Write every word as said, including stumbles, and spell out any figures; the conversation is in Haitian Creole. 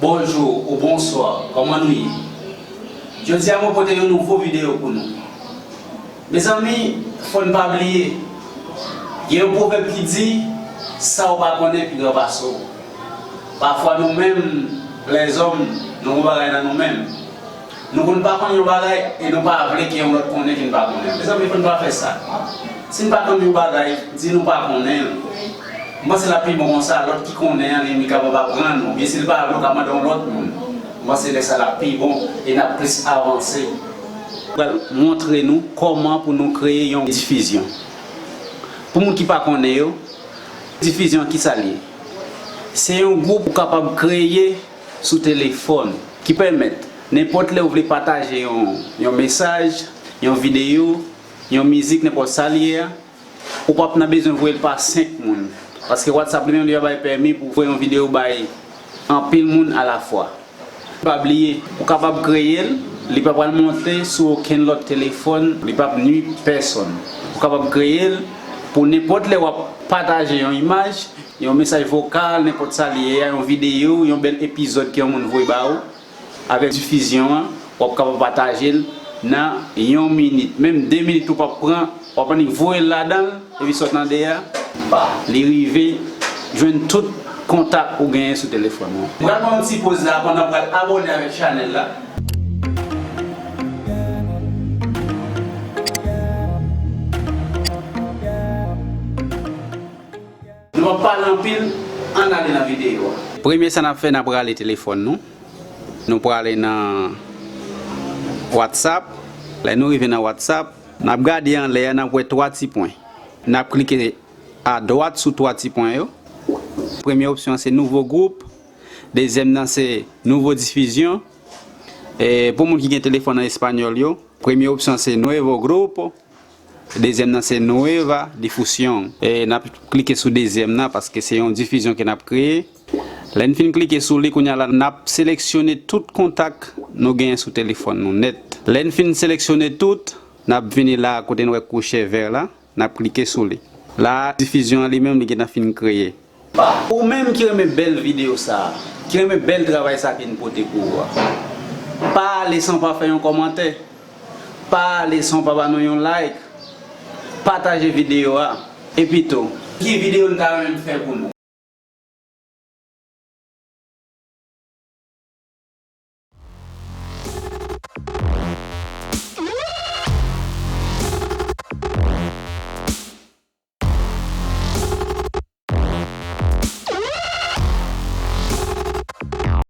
Bonjou ou bonswa, kòman nou ye? Jodi a mwen pote yon nouvo videyo pou nou. Mezanmi, fò n pa bliye, gen yon pwovèb ki di, sa w pa konnen pi gran pase w. Pafwa nou menm, lèzòm, nou gon bagay nan nou menm. Nou konn pa konn yon bagay e nou pa vle ke yon lòt konnen ke n pa konnen. Mezanmi, fò n pa fè sa. Si n pa konn yon bagay, di nou pa konnen l. M panse l ap pi bon konsa, lòt ki konnen an, li, li kapab aprann, oubyen si l pa vle, w ka mande yon lòt moun. M panse lè sa l ap pi bon e n ap plis avanse. Pral montre nou kòman pou nou kreye yon difizyon. Pou moun ki pa konnen yo, difizyon ki sa l ye? Se yon gwoup ou kapab kreye sou telefòn ki pèmèt nenpòt lè ou vle pataje yon, yon mesaj, yon videyo, yon mizik, nenpòt sa l ye a, ou p ap nan bezwen voye l pa senk moun. Paske WhatsApp li menm li pa bay pèmi pou voye yon videyo bay anpil moun alafwa. Pa bliye, ou kapab kreye l, li pa pral monte sou okenn lòt telefòn, li p ap nwi pèsonn. Ou kapab kreye l pou nenpòt lè w ap pataje yon imaj, yon mesaj vokal, nenpòt sa l ye a, yon videyo, yon bèl epizòd ke yon moun voye ba ou. Avèk difizyon an, w ap kapab pataje l nan yon minit. Menm de minit ou p ap pran, w ap annik voye l ladan l, epi sot nan de a, li rive jwenn tout kontak ou genyen sou telefòn ou. Mwen pral pran yon ti poz la pandan m pral abòne avèk chanèl la. Nou p ap pale anpil, ann ale nan videyo a. Premye sa n ap fè, n ap rale telefòn nou. Nou prale nan WhatsApp. Lè nou rive nan WhatsApp, n ap gade anlè a, n ap wè twa ti pwen. N ap klike adwat sou twa ti pwen yo. Premye opsyon an se nouvo gwoup. Dezyèm nan se nouvo difizyon. E pou moun ki gen telefòn an espanyòl yo, premye opsyon an se nuevo grupo. Dezyèm nan se Nueva Difusión. E n ap klike sou dezyèm nan paske se yon difizyon ke n ap kreye. Lè n fin klike sou li, kounye a la, n ap seleksyone tout kontak nou genyen sou telefòn nou nèt. Lè n fin seleksyone tout, n ap vini la kote n wè kwochè vè la, n ap klike sou li. La, difizyon an li menm, li gentan fin kreye. Ou menm ki renmen bèl videyo sa a, ki renmen bèl travay sa ke n pote pou ou a, pa ale san w pa fè yon kòmantè, pa ale san w pa ba nou yon like, pataje videyo a. Epi tou, ki videyo n ta renmen m fè pou nou?